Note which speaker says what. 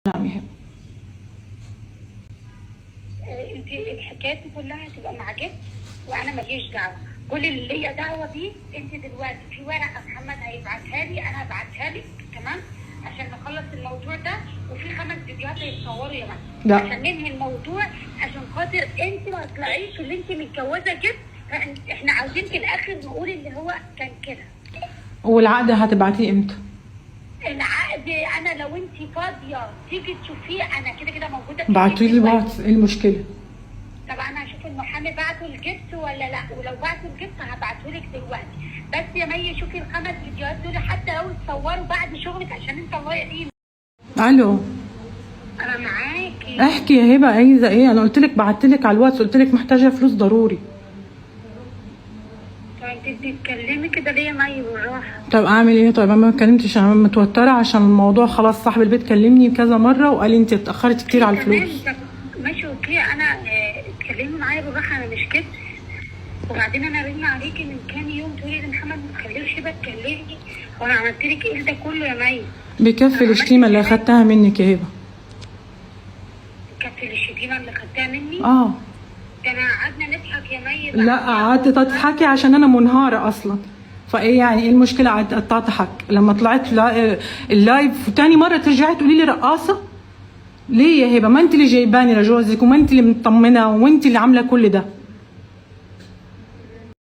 Speaker 1: نعم يا هبه.
Speaker 2: انت الحكايات دي كلها هتبقى مع جد وانا ماليش دعوه. كل اللي ليا دعوه بيه انت دلوقتي في ورقة محمد هيبعتها لي، انا هبعتها لك، تمام، عشان نخلص الموضوع ده. وفي 5 فيديوهات هيتصوروا يا مدام
Speaker 1: لا.
Speaker 2: عشان ننهي الموضوع، عشان خاطر انت ما تطلعيش اللي انت متجوزة جد. احنا عاوزين في الاخر نقول اللي هو كان كده.
Speaker 1: والعقد هتبعتيه امتى؟
Speaker 2: العقد انا لو انت فاضية تيجي تشوفيه، انا كده كده موجودة في
Speaker 1: بعتولي
Speaker 2: البيت دلوقتي.
Speaker 1: الواتس، ايه المشكلة؟
Speaker 2: طب انا هشوف المحامي بعته الجبس ولا لا، ولو بعته الجبس هبعته لك دلوقتي. بس يا مي شوفي ال5 فيديوهات دول حتى لو اتصوروا بعد شغلك، عشان انت الله يعينك.
Speaker 1: الو،
Speaker 2: انا معاكي.
Speaker 1: احكي يا هبه، عايزه ايه؟ انا قلت لك بعت لك على الواتس، قلت لك محتاجه فلوس ضروري.
Speaker 2: طب انت بتتكلمي كده ليه يا مي؟ بالراحة.
Speaker 1: طب اعمل ايه؟ طيب انا ما اتكلمتش، انا متوترة عشان الموضوع خلاص. صاحب البيت كلمني كذا مرة وقال لي انت اتاخرت كتير على الفلوس.
Speaker 2: تمام، طب ماشي okay. انا اتكلمي معايا بالراحة، انا مش كده. وبعدين انا رن عليكي من كام يوم تقولي لمحمد ما تخليهوش هبه تكلمني، وانا عملت لك ايه ده كله يا مي؟
Speaker 1: بيكفي الشتيمة اللي اخدتها منك يا هبه.
Speaker 2: كانت الشتيمة اللي خدتها مني؟
Speaker 1: اه.
Speaker 2: ده انا قعدنا نضحك يا مي.
Speaker 1: لا قعدت تضحكي عشان انا منهاره اصلا، فايه يعني ايه المشكلة؟ قعدت اضحك لما طلعت ال live تاني مرة ترجعي تقولي لي رقاصه؟ ليه يا هبه؟ ما انت اللي جايباني لجوزك، وما انت اللي مطمنه، وانت اللي عامله كل ده.